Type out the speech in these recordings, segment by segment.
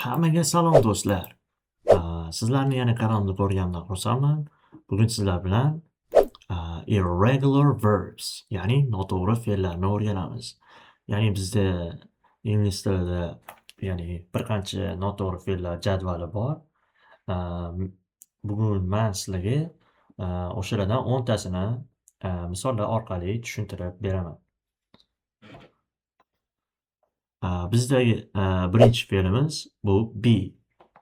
Hammaga salom, do'stlar. Sizlarni yana kanalimda ko'rganimdan xursandman. Bugun sizlar bilan irregular verbs, ya'ni noto'g'ri fe'llarni o'rganamiz. Ya'ni bizda ingliz tilida, ya'ni bir qancha noto'g'ri fe'llar jadvali bor. Bugun man sizlarga o'shalardan 10 tasini misollar orqali tushuntirib beraman. Bizdagi birinchi fe'limiz bu be,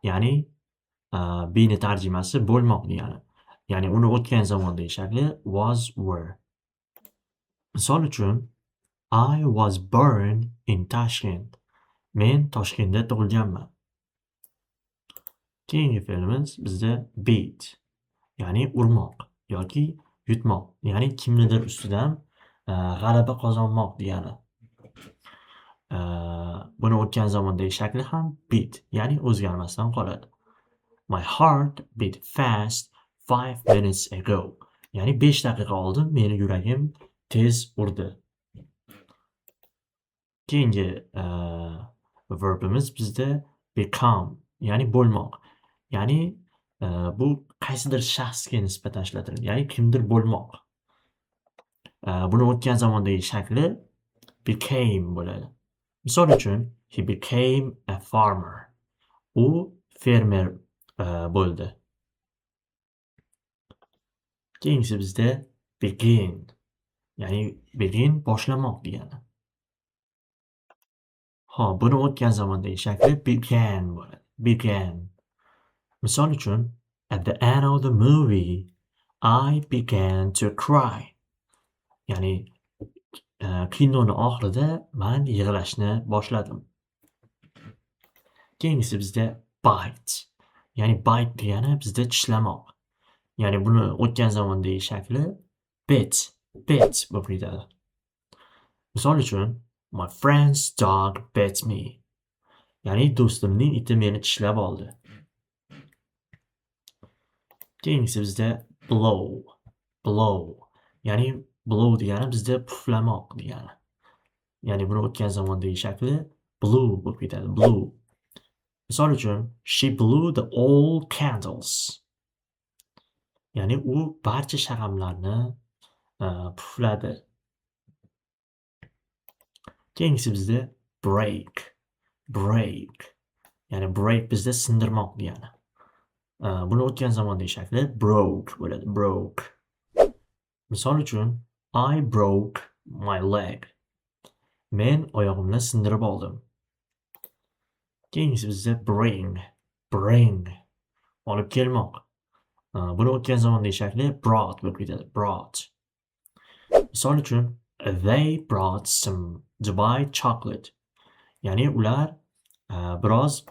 ya'ni be'ni tarjimasi bo'lmoq degani. Ya'ni uni o'tgan zamondagi shakli was, were. Misol uchun, I was born in Tashkent. Men Toshkentda tug'ilganman. Keyingi fe'limiz bizda beat, ya'ni urmoq yoki yutmoq, ya'ni kimnidir ustidan g'alaba qozonmoq degani. Buni o'tgan zamondagi shakli ham beat, ya'ni o'zgarmasdan qoladi. My heart beat fast 5 minutes ago. Ya'ni 5 daqiqa oldin meni yuragim tez urdi. Keyingi verbimiz bizda become, ya'ni bo'lmoq. Ya'ni bu qaysidir shaxsga nisbatan ishlatiladi, ya'ni kimdir bo'lmoq. Buni o'tgan zamondagi shakli became bo'ladi. Misol uchun, he became a farmer. U fermer bo'ldi. Keyingisi bizda begin. Ya'ni begin boshlamoq degani. Xo'p, buni o'tgan zamondagi shakli began bo'ladi. Began. Misol uchun, at the end of the movie, I began to cry. Ya'ni kinoni oxirida man yig'lashni boshladim. Keyingisi bizda bite. Ya'ni bite degani bizda tishlamoq. Ya'ni buni o'tgan zamondagi shakli bit, bit bo'lib ketadi. Misol uchun, my friend's dog bit me. Ya'ni do'stimning iti meni tishlab oldi. Keyingisi bizda blow, blow. Ya'ni blow degani bizda puflamoq degani. Ya'ni buni o'tgan zamondagi shakli blew bo'lib ketadi, blew. Misol uchun, she blew the all candles. Ya'ni u barcha shamlarni pufladi. Keyingisi bizda break, break. Ya'ni break bizda sindirmoq degani. Buni o'tgan zamondagi shakli broke bo'ladi, broke. Misol uchun, I broke my leg. Men oyog'imni sindirib oldim. Keyingisi bizda bring, bring. Olib kelmoq. Buni o'tgan zamondagi shakli brought bo'lib ketadi, brought. Misol uchun, they brought some Dubai chocolate. Ya'ni ular biroz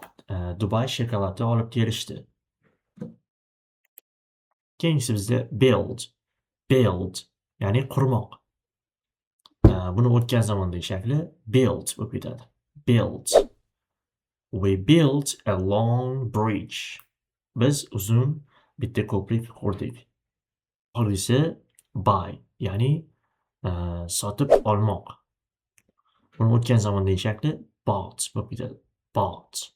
Dubay shokoladi olib kelishdi. Keyingisi bizda build, build, ya'ni qurmoq. Buni o'tgan zamondagi shakli built bo'lib ketadi. Built. We built a long bridge. Biz uzun bitta ko'prik qurdik. Oxirgisi buy, ya'ni sotib olmoq. Buni o'tgan zamondagi shakli bought bo'lib ketadi. Bought.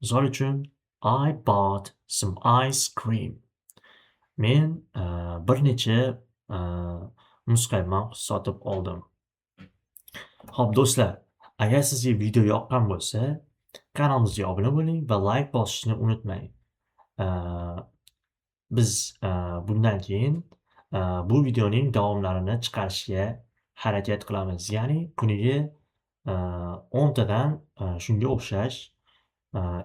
Misol uchun, I bought some ice cream. Men bir necha muzqaymoq sotib oldim. Xo'p, do'stlar, agar sizga video yoqqan bo'lsa, kanalimizga obuna bo'ling va layk bosishni unutmang. Biz bundan keyin bu videoning davomlarini chiqarishga harakat qilamiz. Ya'ni kuniga 10 tadan shunga o'xshash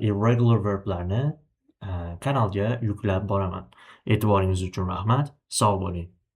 irregular verblarni kanalga yuklab boraman. E'tiboringiz uchun rahmat. Sog' bo'ling.